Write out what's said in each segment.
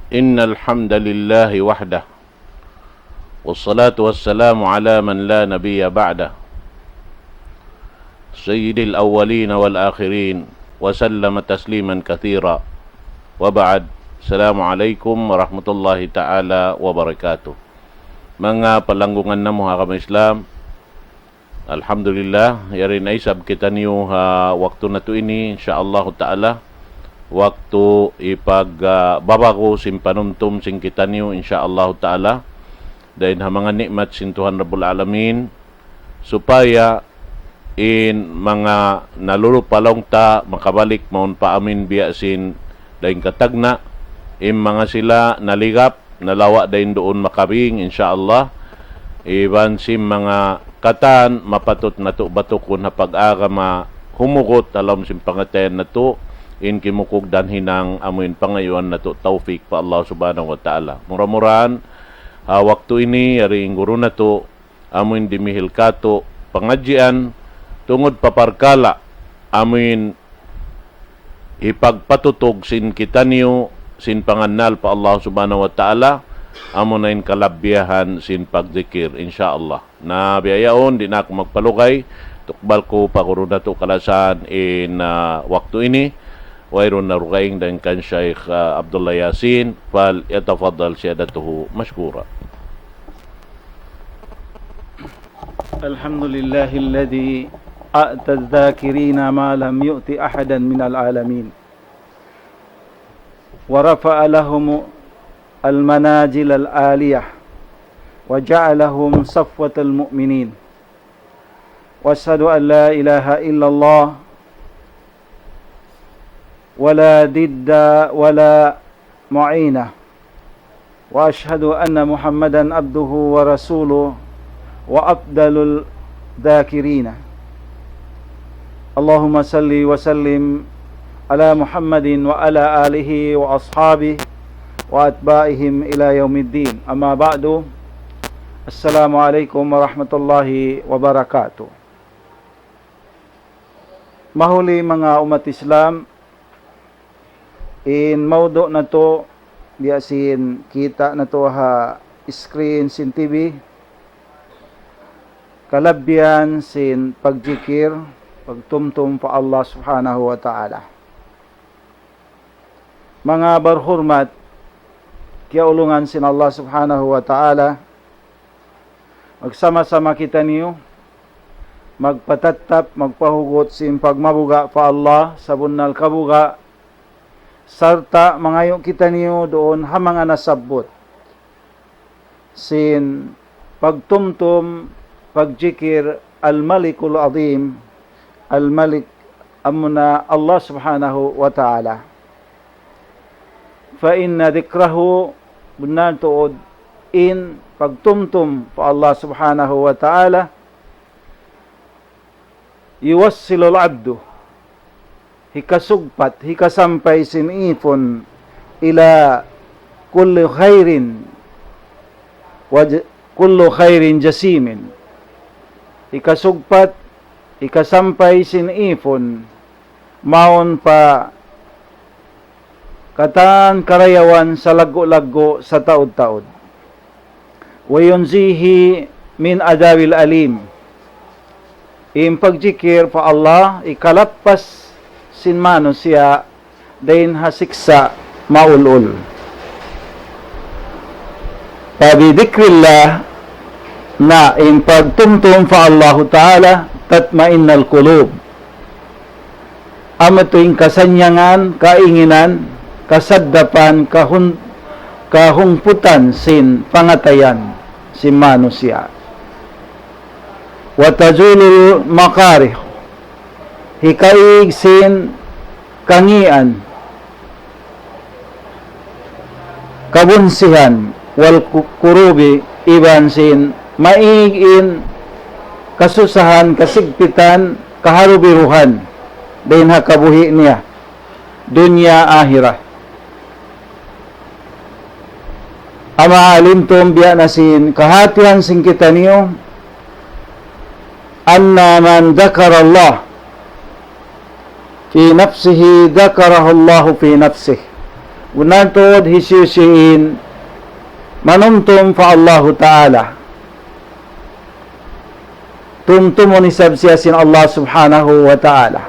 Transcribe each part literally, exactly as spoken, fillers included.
إن الحمد لله وحده، والصلاة والسلام على من لا نبي بعده، سيد الأولين والآخرين، وسلم تسليما كثيرا. وبعد، السلام عليكم ورحمة الله تعالى وبركاته. Manga palanggungan namu' ha agama Islam, alhamdulillah, yari na isab kitaniyu ha waktu natu' ini, insya Allahu ta'ala, waktu ipag, ah, babagu sin panumtum sin kitaniyu, insya Allahu ta'ala, dayn ha manga ni'mat sin Tuhan Rabbul Alamin, supaya in manga nalulupa laung ta makabalik mawn pa amin biya' sin dayn katagna', in manga sila naligap, nalawa' dayn duun makabing, insya Allah. Iban sin manga katan mapatut natu' batukun ha pag-agama, humugut ha lawm sin pangatayan natu', in kimukug dan hinang amuin pangayuan natu' tawfik pa Allah Subhanahu wa Ta'ala. Mura-murahan, ha waktu ini, yari in guru natu', amuin dimihil katu' pangadjian, tungud pa parkala', amuin hipagpatutug sin kitaniyu sin pangannal pa Allah Subhanahu wa Ta'ala, amuna in kalabbiyahan sin pagdikir, insya Allah. Na biya' yaun, di' na aku magpalugay, tukbal ku pa guru natu' kalasahan in, ah, waktu ini, wayruun na dugaing dayn kan Shaykh, ah, Abdullah Yasin, فليتفضل سيادته مشكورا. الحمد لله الذي أعطى الذاكرين ما لم يعط أحدا من العالمين، ورفع لهم المنازل العالية، وجعلهم صفوة المؤمنين. وأشهد أن لا إله إلا الله ولا ضد ولا معين. وأشهد أن محمدا عبده ورسوله وأفضل الذاكرين. اللهم صل وسلم على محمد وعلى آله وأصحابه وأتباعهم إلى يوم الدين. أما بعد، السلام عليكم ورحمة الله وبركاته. Mahuli manga ummat Islam, in mawdu' natu', biya' sin kita' natu' ha screen sin T V, kalabbiyahan sin pagjikir, pagtumtum pa Allah Subhanahu wa Ta'ala. Manga barhurmat, kiyaulungan sin Allah Subhanahu wa Ta'ala, magsama-sama kitaniyu magpatattap, magpahugut sin pagmabuga' pa Allah, sabunnal kabuga', sarta' mangayu' kitaniyu duun ha manga nasabbut sin pagtumtum, pagjikir Al-Malikul Azim, Al-Malik amuna Allah Subhanahu wa Ta'ala. فإن ذكره, bunnal tuud in pagtumtum pa Allah Subhanahu wa Ta'ala, يوصل العبد, hikasugpat, hikasampay sin ipun, إلى كل خير وج-، كل خير جسيم. Hikasugpat, hikasampay sin ipun mawn pa katan karayawan salaggu'-laggu' sataud-taud. وينجيه من عذاب أليم. In pagjikir pa Allah, hikalappas sin manusiya' dayn ha siksa' maul-ul. فبذكر الله, na in pagtumtum pa Allahu Ta'ala, تطمئن القلوب. Amu tuud in kasannyangan, kainginan, kasaddapan, kahun-, kahungputan sin pangatayan sin manusiya'. وتزول المكاره, hikaig sin kangīan, kabunsihan, والكروب, iban sin maig in kasusahan, kasigpitan, kaharubiruhan, dayn ha kabuhi' niya, dunya ahirat. Ama alimtum, biya' na sin kahatihan sin kitaniyu, أن من ذكر الله في نفسه ذكره الله في نفسه، Bunnal tuud hisiyu-siyu in manumtum pa Allahu Ta'ala, tumtumun isab siya sin Allah Subhanahu wa Ta'ala.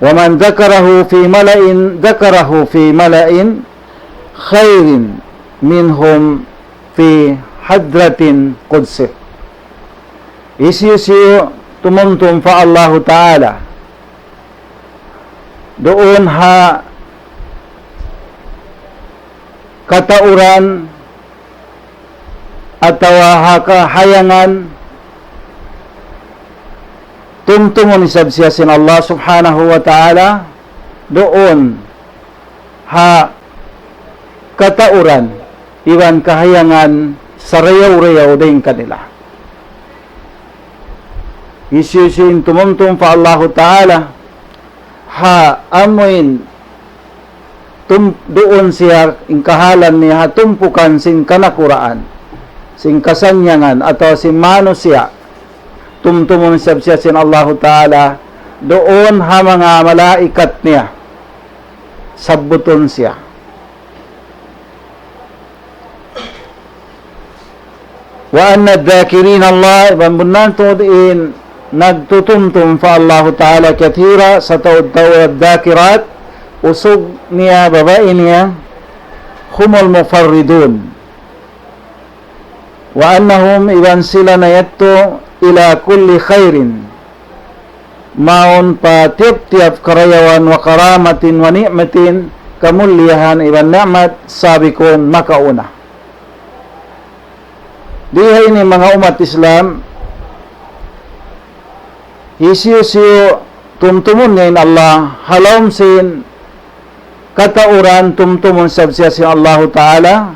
ومن ذكره في ملأ ذكره في ملأ خير منهم في حضرة قدسه. Hisiyu-siyu tumumtum pa Allahu Ta'ala duun ha katauran atawa ha kahayangan, tumtumun isab siya sin Allah Subhanahu wa Ta'ala duun ha katauran iban kahayangan sarayaw-rayaw dayn kanila. Hisiyu-siyu in tumumtum pa Allahu Ta'ala ha amuin tum-, duun siya in kahalan niya ha tumpukan sin kanakuraan, sin kasannyangan, atawa sin manusiya', tumtumun isab siya sin Allahu Ta'ala duun ha manga malaikat niya, sabbutun siya. وأن الذاكرين الله, iban bunnal tuud in nagtutumtum pa Allahu Ta'ala kathira, sataud-taud, الذاكرات, usug niya, babai niya, هم المفردون. وأنهم, iban sila na yadtu, إلى كل خير, mawn pa tiyap-tiyap karayawan, وكرامة ونعمة, kamuliyahan iban ni'mat, سابقون, makauna. Di ha ini manga ummat Islam, hisiyu-siyu tumtumun niya in Allah, ha lawm sin katauran tumtumun isab siya sin Allahu Ta'ala,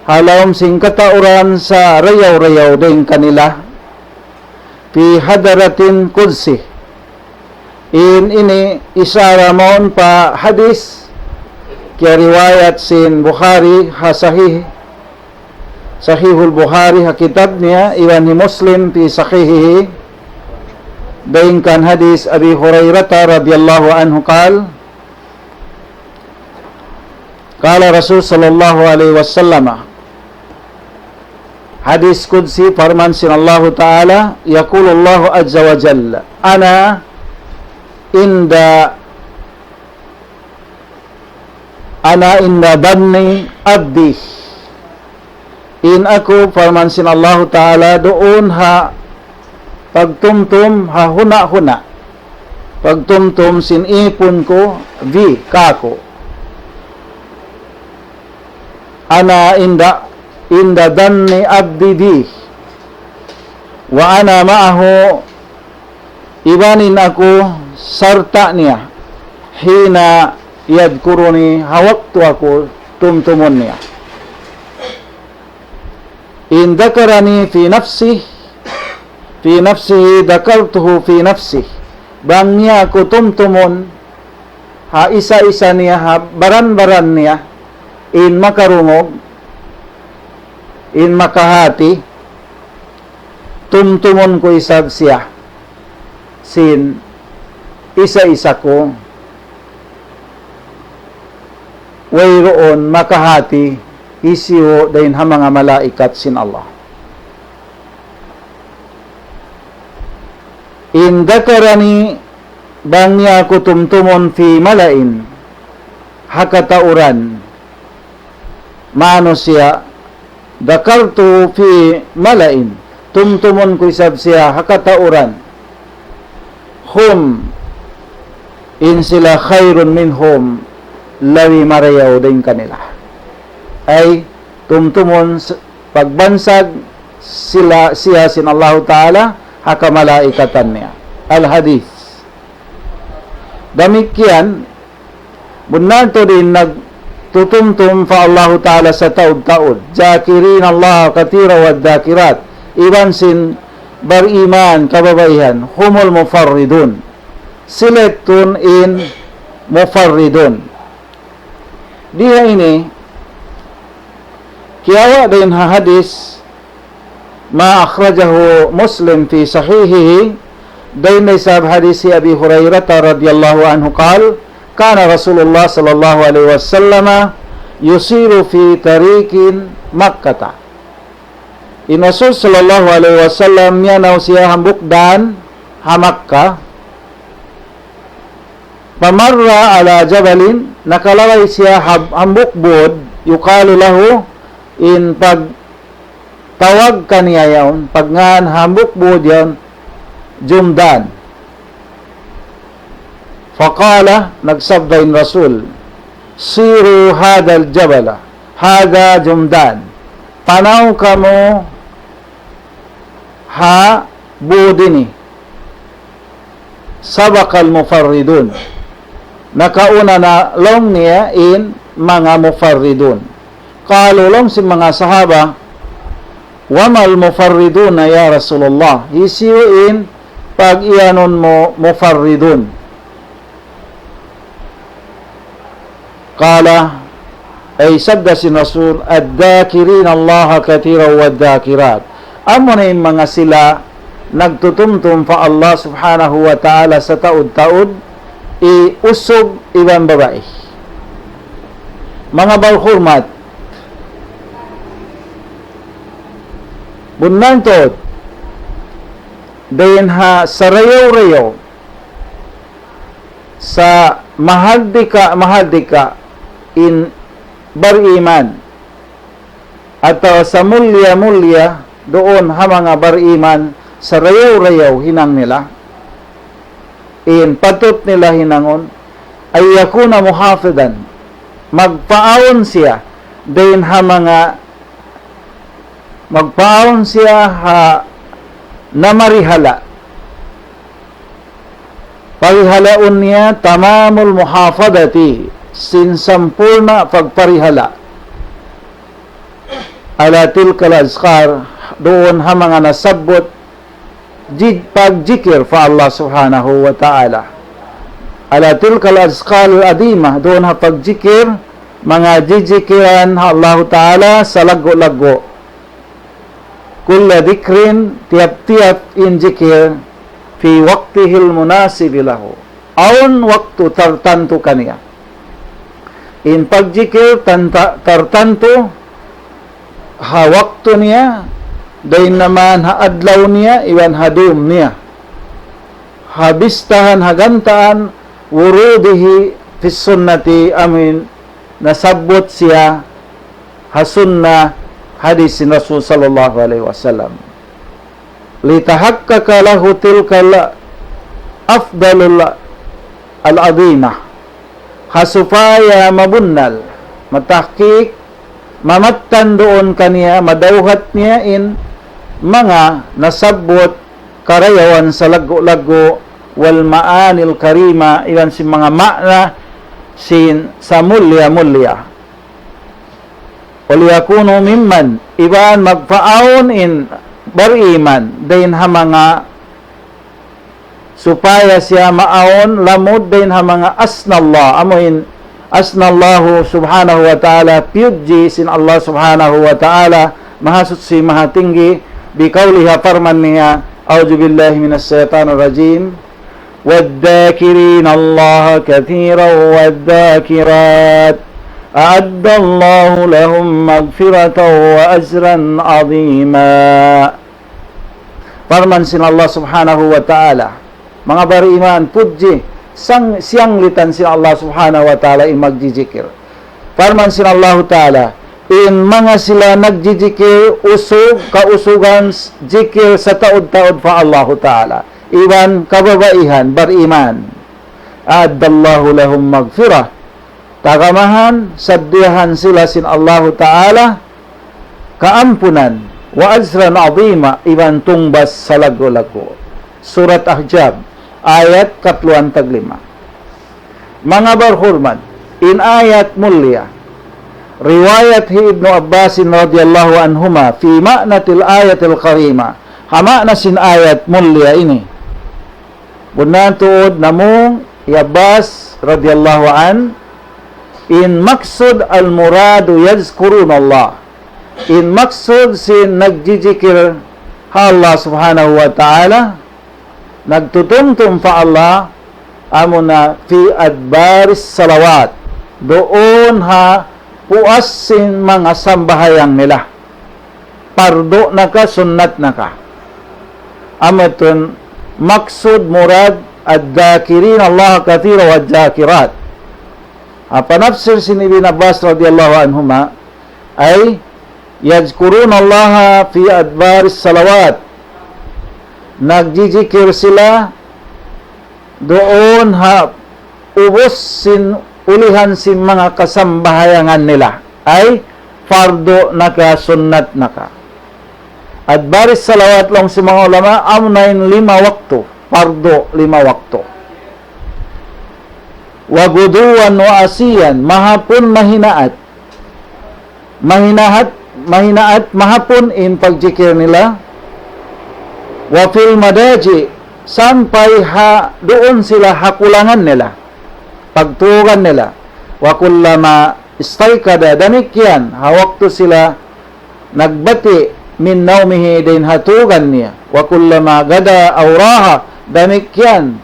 ha lawm sin katauran sarayaw-rayaw dayn kanila, في حضرة قدسه. In ini isara mawn pa hadith kiyariwayat sin Bukhari ha Sahih, Sahihul Bukhari ha kitab niya, iban hi Muslim في صحيحه, dayn kan hadith Abi Hurairah radhiyallahu anhu قال, قال رسول صلى الله عليه وسلم, hadith qudsi, parman sin Allahu Ta'ala, يقول الله عز وجل: أنا عند، أنا عند ظن عبدي. In aku, parman sin Allahu Ta'ala, duun ha pagtumtum, ha huna-huna, pagtumtum sin ipun ku, bi, kāku'. أنا عند، عند ظن عبدي بي، وأنا معه, iban in aku sarta' niya, حين يذكرني, ha waktu aku tumtumun niya. إن ذكرني في نفسه، في نفسه ذكرته في نفسي. Bang niya aku tumtumun ha isa-isa niya, ha baran-baran niya, in makarungug, in makahati, tumtumun ku isab siya sin isa-isa ku, wayruun makahati hisiyu dayn ha manga malaikat sin Allah. إن ذكرني, bang niya aku tumtumun, في ملأ, ha katauran manusiya', ذكرته في ملأ, tumtumun ku isab siya ha katauran, هم, in sila, خير منهم, labi marayaw dayn kanila. Ay, tumtumun s-, pagbansag sila, siya sin Allahu Ta'ala ha kamalaikatan niya. Al-hadith. Damikkiyan, bunnal tuud in nagtutumtum pa Allahu Ta'ala sataud-taud. ذاكرين الله كثيرا والذاكرات. Iban sin bariman kababaihan, هم المفردون. Sila yadtu in mufarridun. Di ha ini, kiyawa' dayn ha hadith, ما أخرجه مسلم في صحيحه, dayn ha isab hadith hi Abi Hurairah radhiyallahu anhu قال: كان رسول الله صلى الله عليه وسلم يسير في طريق مكة. In Rasul sallallahu alayhi wasallam, miyanaw siya hambuuk dan ha Makkah. فمر على جبل, nakalabay siya ha hambuuk bud, يقال له, in pagtawag kaniya yaun, pagngān hambuuk bud yaun, Jumdan. فقال, nagsabda in Rasul, سيروا هذا الجبل، هذا جمدان. Panaw kamu ha bud ini. سبق المفردون. Nakauna na laung niya in manga mufarridun. قالوا, laung sin manga sahaba, وما المفردون يا رسول الله؟ Hisiyu in pag-iyanun mu mufarridun? قال, ay sabda sin Rasul, الذاكرين الله كثيرا والذاكرات. Amuna in manga sila nagtutumtum pa Allah Subhanahu wa Ta'ala sataud-taud, in usug iban babai. Manga barhurmat, bunnal tuud, dayn ha sarayaw-rayaw sa mahardika-mahardika in bariman, atawa sa mulliya-mulliya duun ha manga bariman, sarayaw-rayaw hinang nila, in patut nila hinangun, أن يكون محافظا, magpaawn siya dayn ha manga, magpaawn siya ha namarihala. Parihalaun niya تمام المحافظة, sin sampurna' pagparihala, على تلك الأذكار, duun ha manga nasabbut ji-, pagjikir pa Allah Subhanahu wa Ta'ala. على تلك الأذكار العظيمة, duun ha pagjikir, manga jijikiran ha Allahu Ta'ala salaggu'-laggu'. كل ذكر, tiyap-tiyap in jikir, في وقته المناسب له, awn waktu tartantu kaniya. In pagjikir tanta-, tartantu ha waktu niya, dayn naman ha adlaw niya, iban ha dum niya. Ha bistahan, ha gantaan, وروده في السنة, amuin nasabbut siya ha sunnah hadis sin Rasul sallallahu alayhi wasallam. لتحقق له تلك الأفضال العظيمة. Ha supaya mabunnal, matahkik, mamattan duun kaniya, madawhat niya in manga nasabbut karayawan salaggu'-laggu', والمعاني الكريمة, iban sin manga ma'na sin samulliya-mulliya. وليكونوا ممن, iban magpaawn in bariman dayn ha manga, supaya siya maawn lamud dayn ha manga أثنى الله, amuin أثنى الله سبحانه وتعالى, piyudji sin Allah Subhanahu wa Ta'ala, Mahasuchi, Mahatinggi, بقوله, parman niya, أعوذ بالله من الشيطان الرجيم. والذاكرين الله كثيرا والذاكرات أعد الله لهم مغفرة وأجرا عظيما. Parman sin Allah Subhanahu wa Ta'ala, manga bariman, pudji, sang-, siyanglitan sin Allah Subhanahu wa Ta'ala in magjijikir. Parman sin Allahu Ta'ala, in manga sila nagjijikir, usug, kausugan, s-, jikir sataud-taud pa Allahu Ta'ala. Iban kababaihan, bariman. أعد الله لهم مغفرة. Tagamahan, sadiyahan sila sin Allahu Ta'ala kaampunan, وأجرا عظيما, iban tungbas salaggu'-laggu'. Surat Ahzab, ayat katluan taglima. Manga barhurmat, in ayat mulliya, riwayat hi Ibnu Abbasin radiyallahu anhuma, في معنى الآية الكريمة, ha ma'na sin ayat mulliya ini. Bunnal tuud namung hi Abbas radiyallahu anhu, in maksud, المراد يذكرون الله. In maksud sin nagjijikir ha Allah Subhanahu wa Ta'ala, nagtutumtum pa Allah, Amuna في أدبار الصلوات. Duun ha puas sin manga sambahayang nila. Pardu na ka, sunnat na ka. Amu yadtu in maksud murad الذاكرين الله كثيرا والذاكرات. Ha panafsir sin Ibn Abbas radiyallahu anhuma, ay يذكرون الله في أدبار الصلوات. Nagjijikir sila duun ha ubus sin ulihan sin manga kasambahayangan nila. Ay, pardu na ka, sunnat na ka. أدبار الصلوات laung sin manga ulama, amuna in lima waktu, pardu lima waktu. وغدوا وعشيا, mahapun mahinaat. Mahinaat, mahinaat, mahapun in pagjikir nila. وفي المضاجع, sampay ha duun sila ha kulangan nila, pagtuugan nila. وكلما استيقظ, damikkiyan ha waktu sila nagbati' من نومه, dayn ha tuugan niya. وكلما غدا أو راح, damikkiyan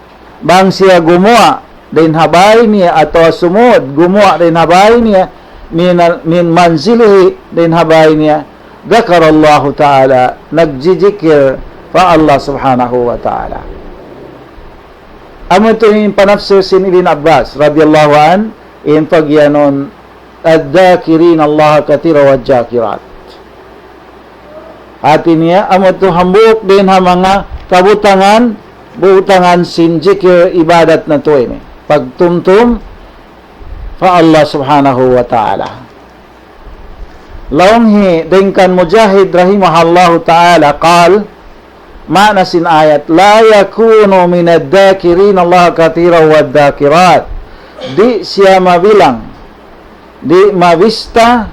bang siya gumuwa' dayn ha bāy niya atawa sumūd, gumuwa' dayn ha bāy niya, من, من منزله, dayn ha bāy niya, ذكر الله تعالى, nagjijikir pa Allah Subhanahu wa Ta'ala. Amu yadtu in panafsir sin Ibn Abbas radiyallahu anhu, in pagiyanun الذاكرين الله كثيرا والذاكرات. Hāti niya, amu yadtu hambuuk dayn ha manga kabutangan, butangan sin jikir ibadat natu' ini. Pagtumtum pa Allah Subhanahu wa Ta'ala. Laung hi dayn kan Mujahid rahimahullahu ta'ala, قال, maana sin ayat, لا يكونوا من الذاكرين الله كثيرا والذاكرات. Di' siya mabilang, di' mabista,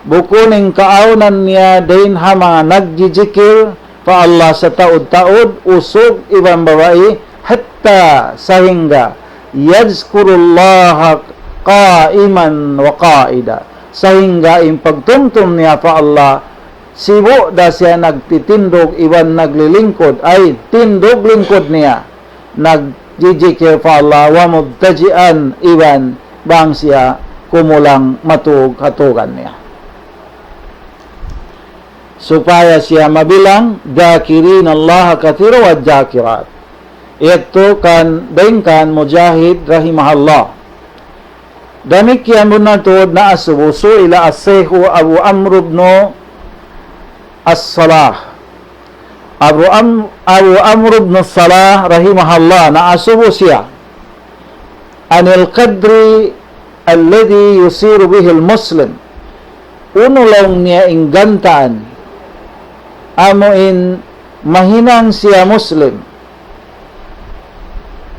bukun in kaawnan niya dayn ha manga nagjijikir pa Allah sataud-taud, usug iban babai, حتى, sahingga, يذكروا الله قائما وقاعدا, sahingga in pagtumtum niya pa Allah, sibu' da siya nagtitindug iban naglilingkud, ay tindug lingkud niya, nagjijikir pa Allah, ومضطجعا, iban bang siya kumulang matug ha tuugan niya. Supaya siya mabilang ذاكرين الله كثيرا والذاكرات. Yadtu kan dayn kan Mujahid rahimahullah. Damikkiyan bunnal tuud naasubu, سئل الشيخ أبو عمرو بن الصلاح. Abu Am-, Abu Amr ibn Salah rahimahullah, naasubu siya, عن القدر الذي يصير به المسلم. Unu laung niya in gantaan, amu in mahinang siya Muslim.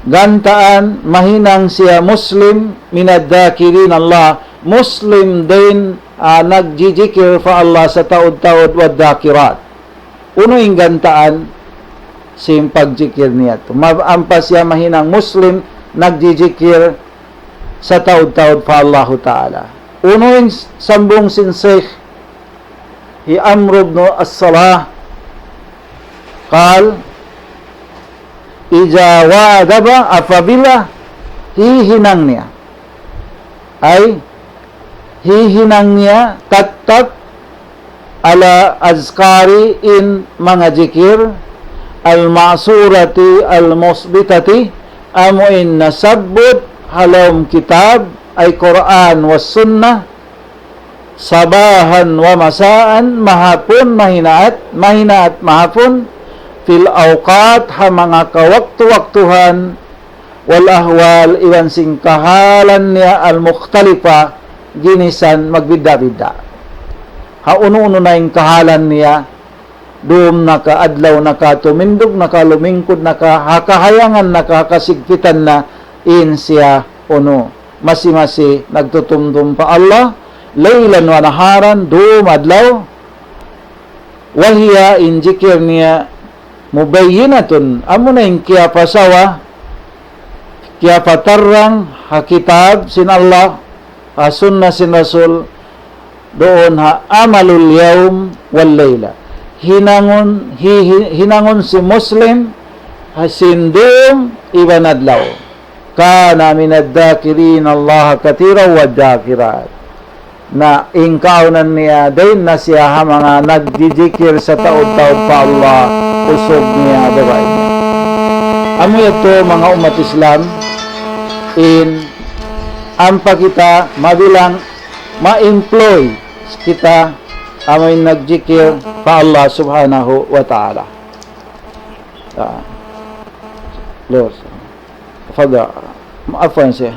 Gantaan mahinang siya Muslim, من الذاكرين الله, Muslim dayn, ah, nagjijikir pa Allah sataud-taud, والذاكرات. Unu in gantaan sin pagjikir niya yadtu. Ma-, ampa siya mahinang Muslim, nagjijikir sataud-taud pa Allahu Ta'ala. Unu in sambung sin Sheikh hi Amr ibn As-Salah, قال, إذا واظب, apabila hihinang niya. Ay, hihinang niya tattap على الأذكار, in manga jikir, المأثورة المثبتة, amu in nasabbut ha lawm kitab, ay Qur'an was Sunnah, صباحا ومساء, mahapun mahinaat, mahinaat mahapun, في الأوقات, ha manga kawaktu-waktuhan, والأحوال, iban sin kahalan niya, المختلفة, ginisan magbidda'-bidda'. Ha unu-unu na in kahalan niya, dum na ka, adlaw na ka, tumindug na ka, lumingkud na ka, ha kahayangan na ka, ha kasigpitan na, in siya unu, masi-masi nagtutumtum pa Allah, ليلا ونهارا, dum adlaw, وهي, in jikir niya, مبينة, amuna in kiyapasawa, kiyapatarrang ha kitab sin Allah, ha sunnah sin Rasul, duun ha عمل اليوم والليلة. Hinangun, hi-, hi-, hinangun sin Muslim, ha sin dum iban adlaw. كان من الذاكرين الله كثيرا والذاكرات. Na in kaawnan niya, dayn na siya ha manga nagjijikir sataud-taud pa Allah, usug niya, babai niya. Amu yadtu manga ummat Islam, in ampa kita mabilang ma-employ kita amu in nagjikir pa Allah Subhanahu wa Ta'ala. Ah. Los. Fada. Afwan siya.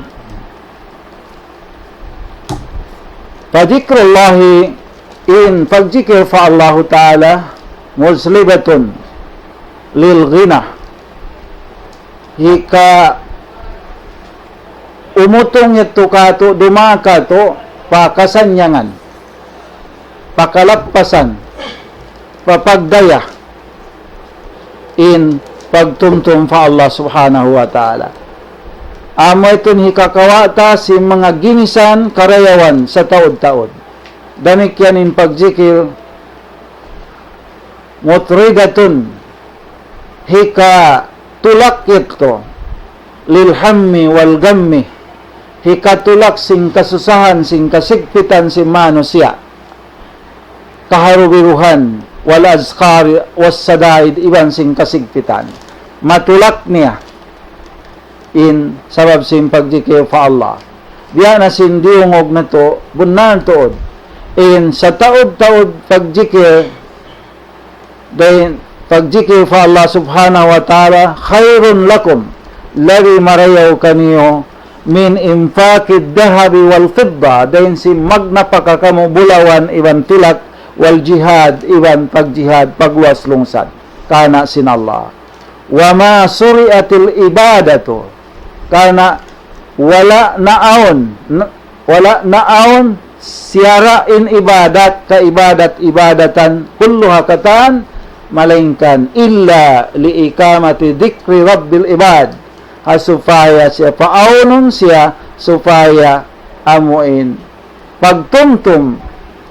فذكر الله, in pagjikir pa Allahu Ta'ala, مجلبة للغنى. Hika umutung yadtu katu', dumaak katu' pa kasannyangan, pa kalappasan, pa pagdaya, in pagtumtum pa Allah Subhanahu wa Ta'ala. Amu yadtu in hikakawa' ta sin manga ginisan karayawan sataud-taud. Damikkiyan in pagjikir, مطردة, hikatulak yadtu, للهم والغم, hikatulak sin kasusahan, sin kasigpitan sin manusiya', kaharubiruhan, والأذكار والشدائد, iban sin kasigpitan. Matulak niya in sabab sin pagjikir pa Allah. Biya' na sin diyungug natu', bunnal tuud. In sataud-taud pagjikir, dayn pagjikir pa Allah Subhanahu wa Ta'ala, خير لكم, labi marayaw kaniyu, من إنفاق الذهب والفضة, dayn sin magnapaka kamu bulawan iban tilak, والجهاد, iban pagjihad, pagluwas lungsad, karna' sin Allah. وما شرعت العبادة, karna' wala' naawn, n-, wala' naawn siyara' in ibadat, kaibadat-ibadatan, كلها, katan, malaingkan, إلا لإقامة ذكر رب العباد, ha supaya siya, paawnun siya, supaya amuin pagtumtum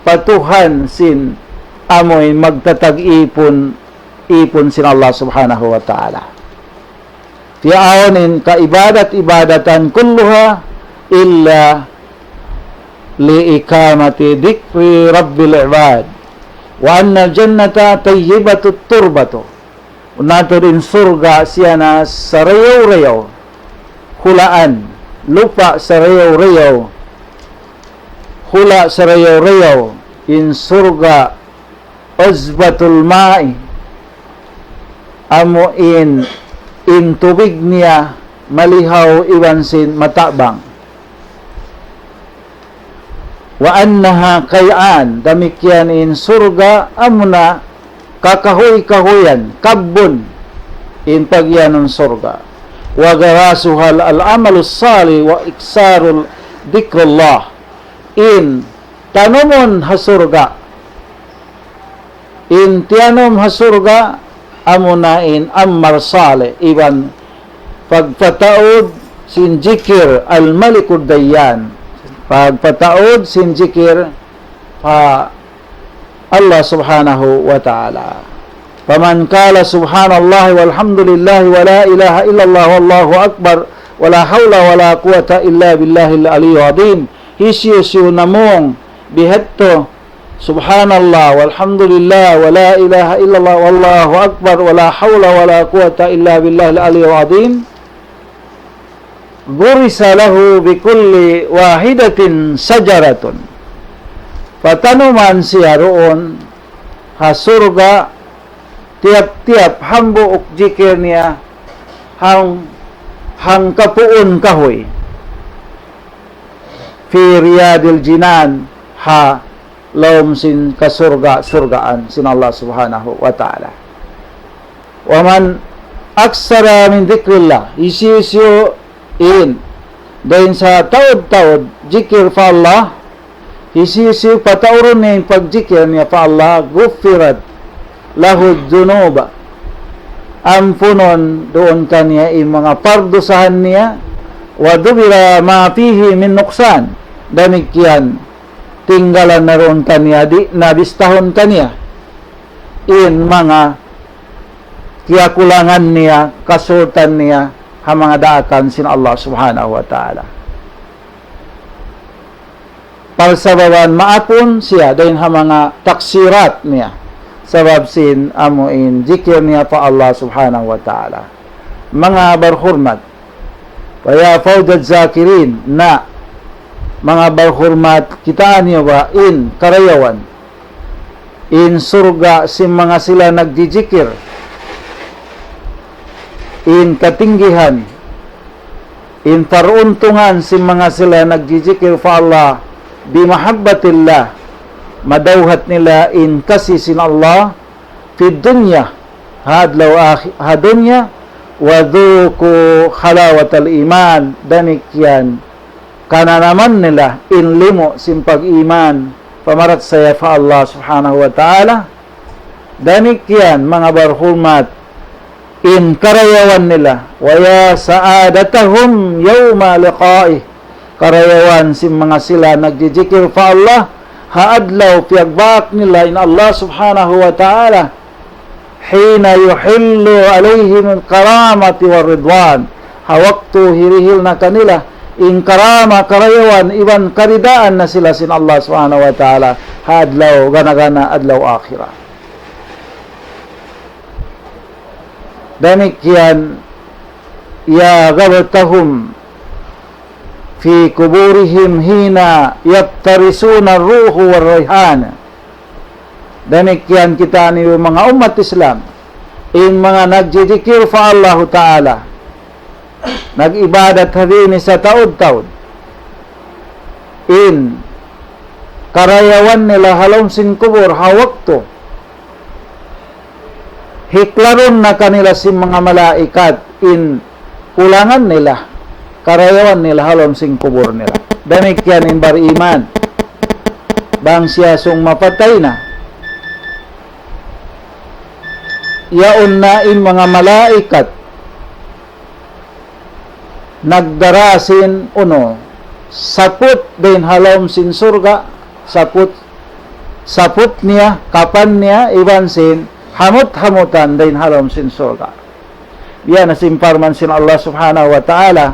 pa Tuhan sin amuin magtatag ipun, ipun sin Allah Subhanahu wa Ta'ala. Piyaawn in kaibadat-ibadatan كلها إلا لإقامة ذكر رب العباد. وأن الجنة طيبة التربة. Bunnal tuud in surga' siya na sarayaw-rayaw hulaan, lupa' sarayaw-rayaw, hula' sarayaw-rayaw, in surga' عذبة الماء, amu in, in tubig niya malihaw iban sin matabang. وأنها قيعان, damikkiyan in surga' amuna kakahuy-kahuyan, kabbun, in pagiyanun surga'. وغراسها العمل الصالح وإكثار ذكر الله. In tanumun ha surga', in tiyanum ha surga', amuna in amal salih, iban pagpataud sin jikir الملك الديان, pagpataud sin jikir pa Allah Subhanahu wa Ta'ala. فمن قال سبحان الله والحمد لله ولا إله إلا الله والله أكبر ولا حول ولا قوة إلا بالله العلي العظيم. Hisiyu-siyu namung bihadtu, سبحان الله والحمد لله ولا إله إلا الله والله أكبر ولا حول ولا قوة إلا بالله العلي العظيم, غرس له بكل واحدة شجرة. Patanuman siya duun ha surga', tiyap-tiyap hambuuk jikir niya hang, hangkapuun kahuy. في رياض الجنان, ha lawm sin kasurga'-surgaan sin Allah Subhanahu wa Ta'ala. ومن أكثر من ذكر الله, hisiyu-siyu in, dayn sa taud-taud jikir pa Allah, hisiyu-siyu pataurun niya in pagjikir niya pa Allah, غفرت له الذنوب, ampunun duun kaniya in manga pardusahan niya, ودبر ما فيه من نقصان, damikkiyan tinggalan na duun kaniya, di' na bistahun kaniya in manga kiyakulangan niya, kasultan niya, ha manga daakan sin Allah Subhanahu wa Ta'ala. Parsababan maapun siya dayn ha manga taksirat niya. Sabab sin amu in jikir niya pa Allah Subhanahu wa Ta'ala. Manga barhurmat, wa ya fawjaz zakirin, na manga barhurmat, kitaa niyu ba in karayawan, in surga' sin manga sila nagjijikir, in katinggihan, in paruntungan sin manga sila nagjijikir pa Allah, bimahabbatillah, madawhat nila in kasi sin Allah, fid dunya, ha adlaw akhi-, ha dunya, wa dhuqu halawatal iman, damikkiyan kananaman nila in limu sin pag-iman, pamarachaya pa Allah Subhanahu wa Ta'ala. Damikkiyan, manga barhurmat, in karayawan nila, wa ya sa'adatahum yawma liqa'ih, karayawan sin manga sila nagjijikir pa Allah, ha adlaw piyagbak nila in Allah Subhanahu wa Ta'ala. Hina yuhillu alayhim karamati wa ridwan. Ha waktu hirihil na kanila in karama, karayawan, iban karidaan na sila sin Allah Subhanahu wa Ta'ala ha adlaw gana-gana, adlaw akhirat. Damikkiyan, ya ghabatahum fi kuburihim hina yaftarisuna ruhu wa rayhan. Damikkiyan kitaniyu manga ummat Islam, in manga nagjijikir pa Allahu Ta'ala, nag-ibadat ha dini sataud-taud, in karayawan nila ha lawm sin kubur ha waktu hiklarun na kanila sin manga malaikat in kulangan nila, karayawan nila ha lawm sin kubur nila. Damikkiyan in bariman, bang siya sung mapatay na, yaun na in manga malaikat nagdara sin unu, saput dayn ha lawm sin surga', saput, saput niya, kapan niya, iban sin hamut-hamutan dayn ha lawm sin surga'. Biya' na sin parman sin Allah Subhanahu wa Ta'ala,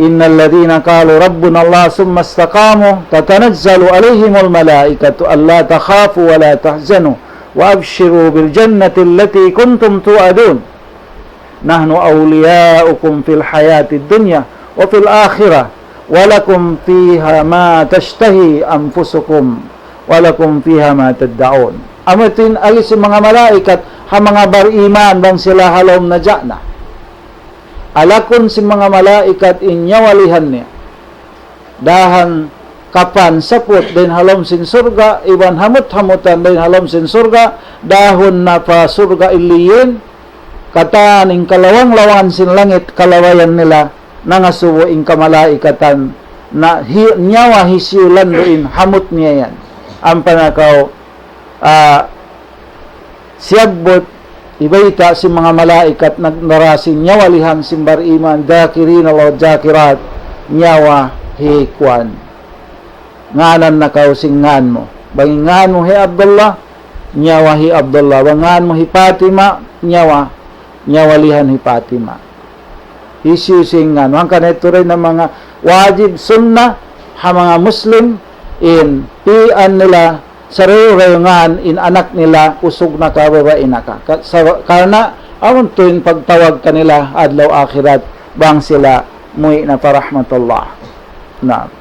إن الذين قالوا ربنا الله ثم استقاموا تتنزل عليهم الملائكة ألا تخافوا ولا تحزنوا وأبشروا بالجنة التي كنتم توعدون نحن أولياؤكم في الحياة الدنيا وفي الآخرة ولكم فيها ما تشتهي أنفسكم ولكم فيها ما تدعون. Amu yadtu in agi sin manga malaikat ha manga bariman bang sila ha lawm na jana. Alakun sin manga malaikat in nyawalihan niya. Dahan kapan saput dayn ha lawm sin surga', iban hamut-hamutan dayn ha lawm sin surga', dahun na pa surga' Illiyin, katan in kalawang-lawangan sin langit, kalabayan nila, nangasubu in kamalaikatan, na hi-, nyawa hisiyu landu' in hamut niya yan. Ampa na kaw, ah, siyabbut, ibayta' sin manga malaikat nagdara sin nyawalihan sin bariman, dhakirin Allah dhakirat, nyawa hi kuwan. Nganan na kaw sin ngan mu. Bang in ngan mu hi Abdullah, nyawa hi Abdullah. Bang ngan mu hi Fatima, nyawa, nyawalihan hi Fatima. Hisiyu-siyu in ngan. Hangkan yadtu dayn ha manga wajib sunnah ha manga Muslim in pi'an nila sarayaw-rayaw ngan in anak nila usug na ka babai na ka. Ka-, sa-, karna' amu yadtu in pagtawag kanila adlaw akhirat bang sila muwi' na pa rahmatullah. Na.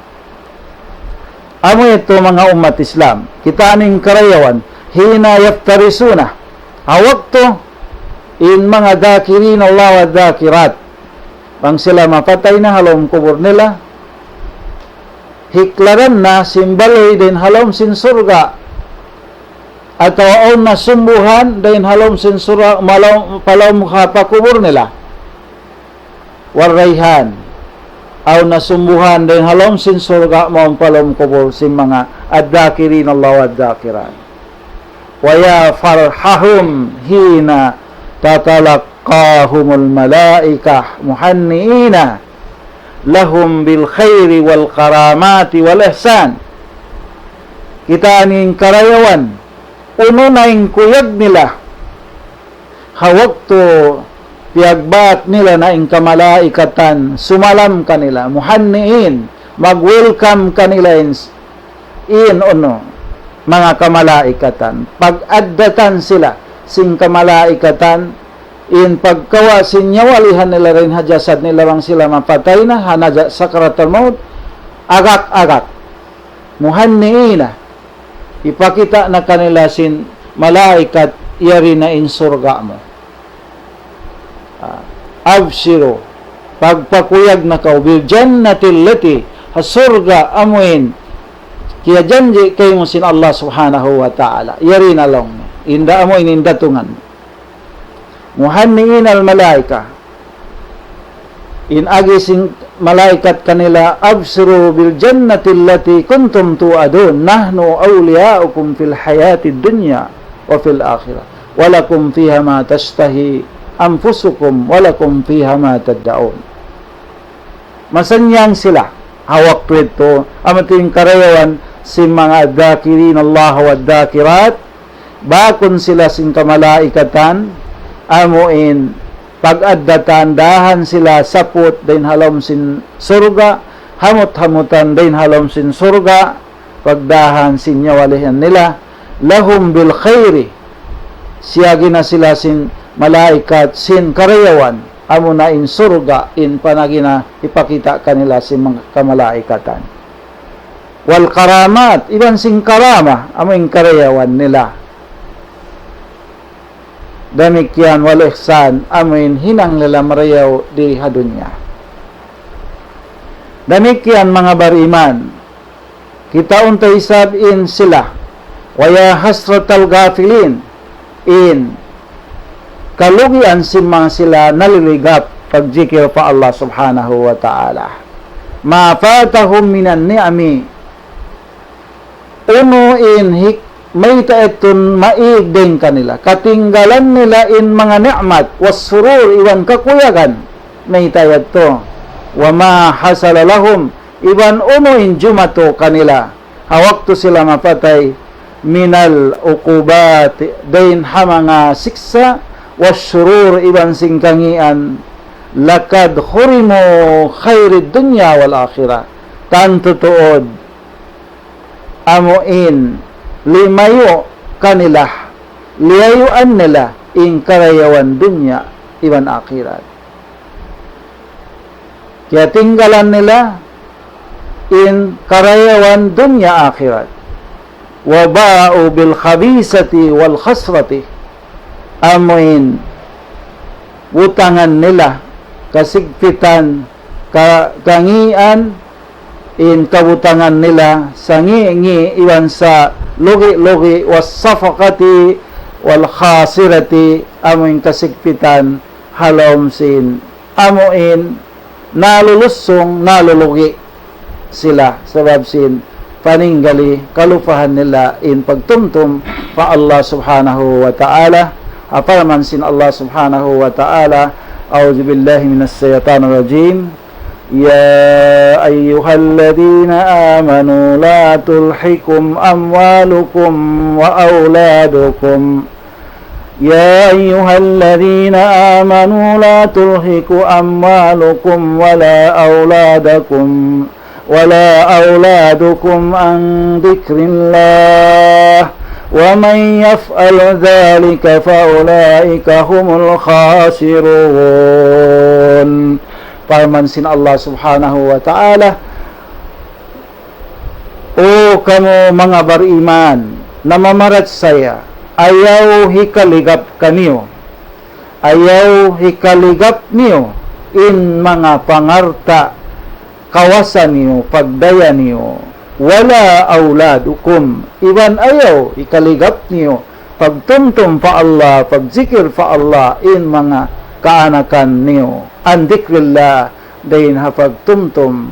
Amu yadtu manga ummat Islam. Kitaa niyu in karayawan. حين يفترسون. Ha waktu in manga dhakirin Allah wa dhakirat. Bang sila mapatay na ha lawm kubul nila. Hiklaran na sin balay dayn ha lawm sin surga'. Atawa awn na sumbuhan dayn ha lawm sin surga', malaw-, pa lawm ha pa kubul nila. والريحان. Awn na sumbuhan dayn ha lawm sin surga' mawn pa lawm kubul sin manga الذاكرين الله والذاكرات. ويا فرحهم حين تتلقاهم الملائكة مهنئين لهم بالخير والكرامات والإحسان. Kitaa niyu in karayawan, unu na in kuyag nila. Ha waktu Piyagbaat nila na in kamalaikatan, sumalam kanila, muhanniin, mag-welcome kanila in, in unu, manga kamalaikatan. Pag-addatan sila sin kamalaikatan, in pagkawa' sin nyawalihan nila dayn ha jasad nila bang sila mapatay na, ha naja-, sakaratul maut, agak-agak. Muhanniina, hipakita' na kanila sin malaikat, yari na in surga' mu. Ah, abshiru, pagpakuyag na kaw, bil jannatil lati, ha surga' amuin kiyajanji' kaymu sin Allah Subhanahu wa Ta'ala. Yari na laung niya. Inda amuin in datungan. Muhanniin al malaika. In agi sin malaikat kanila, abshiru bil jannatil lati kuntum tu'adun, nahnu awliya'ukum fil hayatid dunya wa fil akhirah, wa lakum fiha ma tashtahi anfusukum wa lakum fiha ma taddaun. Masannyang sila ha waktu yadtu, amu in karayawan sin manga dhakirin Allah wa dhakirat, bakun sila sin kamalaikatan, amuin pag-addatan, dahan sila saput dayn ha lawm sin surga', hamut-hamutan dayn ha lawm sin surga', pagdahan sin nyawalihan nila, lahum bil khairi, siyagi na sila sin malaikat sin karayawan, amuna in surga', in panagina hipakita' kanila sin manga kamalaikatan. Wal karamat, iban sin karama, amu in karayawan nila. Damikkiyan wal ihsan, amu in hinang nila marayaw di ha dunya. Damikkiyan manga bariman, kitaun ta isab in sila, wa ya hasratal ghafilin, in kalugian sin manga sila naliligap pagjikil pa Allah Subhanahu wa Ta'ala. Ma fatahum minan ni'ami, unu in hik-, mayta' yadtu in maig dayn kanila. Katinggalan nila in manga ni'mat, was surur, iban kakuyagan. Mayta' yadtu. Wa ma hasala lahum, iban unu in jumatu kanila ha waktu sila mapatay, minal uqubat, dayn ha manga siksa', was surur, iban sin kangīan, laqad hurimu khairid dunya wal akhirah. Tantu tuud, amu in limayu' kanila, liyayuan nila in karayawan dunya iban akhirat. Kiyatinggalan nila in karayawan dunya akhirat. Wa ba'u bil khabisati wal khasrati. Amu in butangan nila, kasigpitan, ka-, kangīan, in kabutangan nila, sangi'-ngi' iban salugi'-lugi', was safaqati wal khasirati, amu in kasigpitan, ha lawm sin, amu in nalulusung, nalulugi' sila, sabab sin paninggali, kalupahan nila in pagtumtum pa Allah Subhanahu wa Ta'ala. Ha parman sin Allah Subhanahu wa Ta'ala, أعوذ بالله من الشيطان الرجيم. يا أيها الذين آمنوا لا تلهكم أموالكم وأولادكم يا أيها الذين آمنوا لا تلهكم أموالكم ولا أولادكم، ولا أولادكم عن ذكر الله، ومن يفعل ذلك فأولئك هم الخاسرون. Parman sin Allah Subhanahu wa Ta'ala, O kamu manga bariman, namamarachaya, ayaw hikaligap kaniyu, ayaw hikaligap niyu in manga pangalta', kawasa niyu, pagdaya niyu, ولا أولادكم, iban ayaw hikaligap niyu pagtumtum pa Allah, pagjikil pa Allah, in manga kaanakan niyu, عن ذكر الله, dayn ha pagtumtum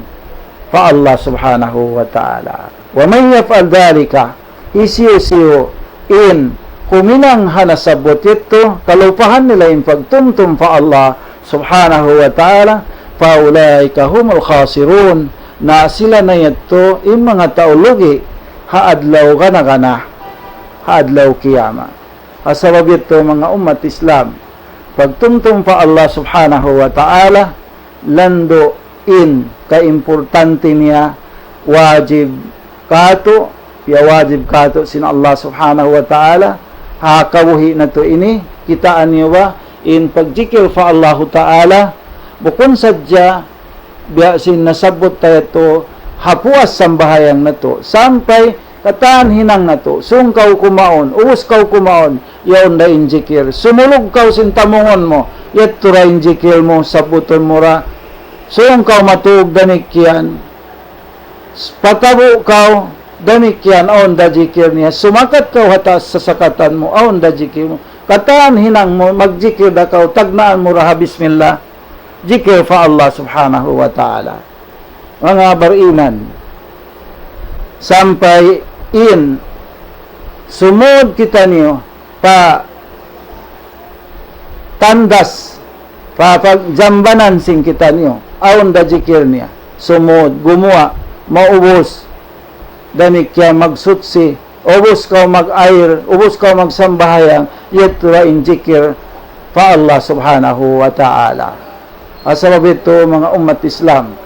pa Allah Subhanahu wa Ta'ala. ومن يفعل ذلك, hisiyu-siyu in huminang ha nasabbut yadtu, kalupahan nila in pagtumtum pa Allah Subhanahu wa Ta'ala, فأولئك هم الخاسرون, na sila na yadtu in manga tau lugi' ha adlaw gana-gana, ha adlaw kiyamat. Ha sabab yadtu manga ummat Islam, pagtumtum pa Allah Subhanahu wa Ta'ala, landu' in kaimportante niya, wajib katu', ya wajib katu' sin Allah Subhanahu wa Ta'ala, ha kabuhi' natu' ini, kitaa niyu ba, in pagjikil pa Allahu Ta'ala, bukun sadja biya' sin nasabbut ta yadtu ha puas sambahayang natu', sampay katan hinang natu', sūng kaw kumaun, ubus kaw kumaun, yaun da in jikil. Sumulug kaw sin tamungun mu, yadtu da in jikil mu, sabbutun mu da. Sūng kaw matūg damikkiyan, patabu' kaw damikkiyan, awn da jikil niya. Sumakat kaw ha taas sasakatan mu, awn da jikil mu. Katan hinang mu, magjikil da kaw, tagnaan mu da ha bismillah. Jikil pa Allah Subhanahu wa Ta'ala. Manga bariman, sampay in sumud kitaniyu pa tandas, pa pagjambanan sin kitaniyu, awn da jikil niya. Sumud, gumuwa', maubus, damikkiyan magsuchi, ubus kaw mag-air, ubus kaw magsambahayang, yadtu da in jikil pa Allah Subhanahu wa Ta'ala. Ha sabab yadtu, manga ummat Islam,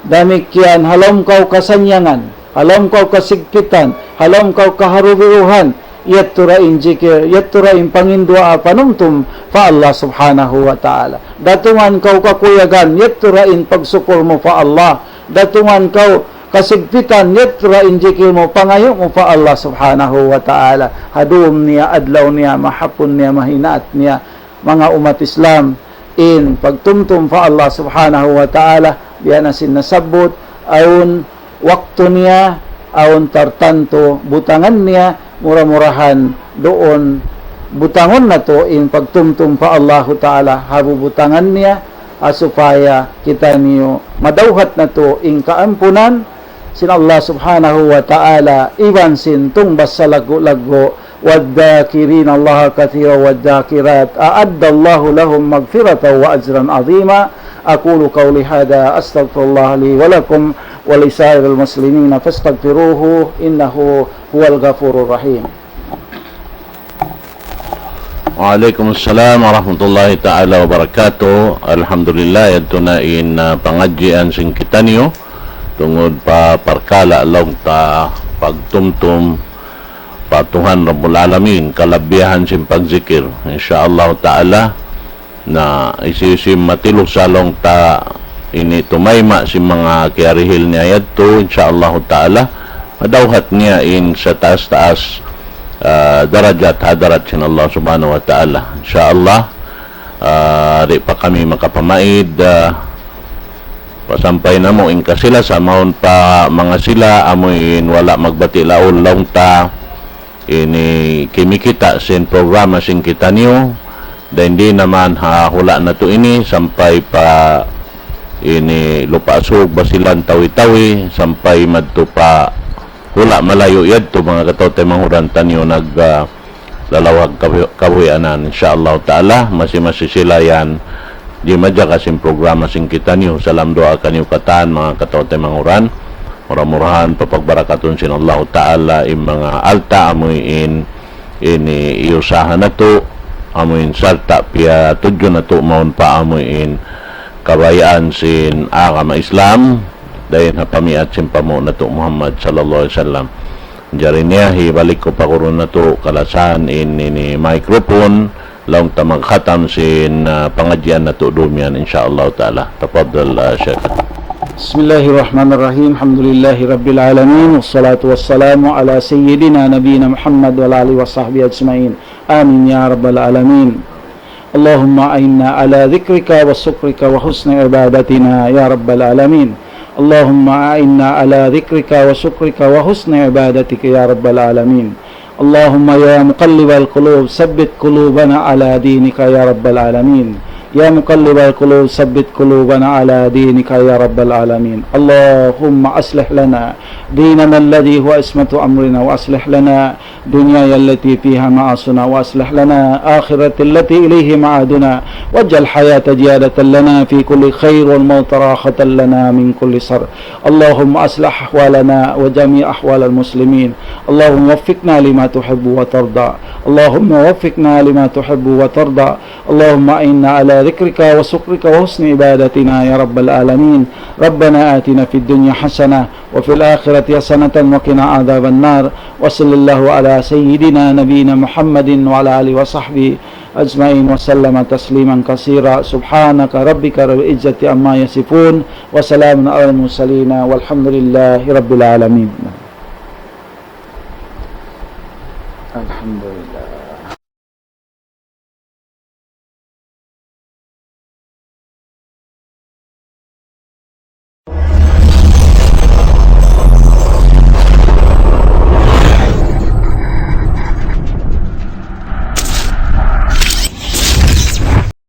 damikkiyan ha lawm kaw kasannyangan, ha lawm kaw kasigpitan, ha lawm kaw kaharubiruhan, yadtu da in jikil, yadtu da in panginduwaa panumtum pa Allah Subhanahu wa Ta'ala. Datungan kaw kakuyagan, yadtu da in pagsukul mu pa Allah. Datungan kaw kasigpitan, yadtu da in jikil mu, pangayu' mu pa Allah Subhanahu wa Ta'ala. Ha dūm niya, adlaw niya, mahapun niya, mahinaat niya, manga ummat Islam, in pagtumtum pa Allah Subhanahu wa Ta'ala, biya' na sin nasabbut, awn waktu niya, awn tartantu butangan niya, mura-murahan duun butangun natu' in pagtumtum pa Allahu Ta'ala ha bubutangan niya, ha supaya kitaniyu madawhat natu' in kaampunan sin Allah Subhanahu wa Ta'ala iban sin tungbas salaggu'-laggu'. والذاكرين الله كثيرا والذاكرات أعد الله لهم مغفرة وأجرا عظيما. أقول قولي هذا أستغفر الله لي ولكم ولسائر المسلمين فاستغفروه إنه هو الغفور الرحيم. Wa alaykum assalam wa rahmatullahi ta'ala wa barakatuh. Alhamdulillah, yadtu na in, ah, pangadjian sin kitaniyu tungud pa parkala' laung ta pagtumtum pa Tuhan Rabbul Alamin, kalabihan sin pagjikil. Insya Allah ta'ala, na hisiyu-siyu matilusa laung ta ini tumayma' sin manga kiyarihil niya yadtu, insya Allah ta'ala, madawhat niya in sataas-taas, ah, darajat hadarat sin Allah Subhanahu wa Ta'ala. Insya Allah, ah, di' pa kami makapamaid, ah, pasampay namu' in kasi-lasa mawn pa manga sila amu in wala' magbati' laul laung ta ini kimikita' sin programa sin kitaniyu, dayn di naman ha hula' natu' ini sampay pa ini Lupa' Sug, Basilan, Tawi-Tawi, sampay madtu pa hula' malayu' yadtu, manga kataw-taymanghuran taniyu nag, ah, lalawag kabu-, kabuhianan. Insya Allah ta'ala, masi-masi sila yan di' majaga sin programa sin kitaniyu. Salam duwaa kaniyu katan, manga kataw-taymanghuran. Mura-murahan papagbarakatun sin Allahu Ta'ala in manga alta' amu in ini iyusaha natu', amu in sarta' piyatudju natu' mawn pa amu in kabayaan sin agama Islam, dayn ha pamiat sin panghu' natu' Muhammad sallallahu alayhi wasallam. Jari niya, hibalik ku pa guru natu' kalasahan in ini microphone, laung ta magkhatam sin, ah, pangadjian natu' dumiyan, insya Allah ta'ala. Tafaddal, ah, Sheikh. بسم الله الرحمن الرحيم. الحمد لله رب العالمين، والصلاة والسلام على سيدنا نبينا محمد وعلى آله وصحبه أجمعين. آمين يا رب العالمين. اللهم أعنا على ذكرك وشكرك وحسن عبادتنا يا رب العالمين. اللهم أعنا على ذكرك وشكرك وحسن عبادتك يا رب العالمين. اللهم يا مقلب القلوب ثبت قلوبنا على دينك يا رب العالمين. يا مقلب القلوب ثبت قلوبنا على دينك يا رب العالمين. اللهم أصلح لنا ديننا الذي هو عصمة أمرنا، وأصلح لنا دنيانا التي فيها معاشنا، وأصلح لنا آخرة التي إليه معادنا، واجعل الحياة زيادة لنا في كل خير والموت راحة لنا من كل شر. اللهم أصلح أحوالنا وجميع أحوال المسلمين. اللهم وفقنا لما تحب وترضى. اللهم وفقنا لما تحب وترضى. اللهم أعنا على ذكرك وشكرك وحسن عبادتنا يا رب العالمين. ربنا آتنا في الدنيا حسنة وفي الآخرة حسنة وقنا عذاب النار. وصلى الله على سيدنا نبينا محمد وعلى آله وصحبه أجمعين وسلم تسليما كثيرا. سبحان ربك رب العزة عما يصفون، وسلام على المرسلين، والحمد لله رب العالمين.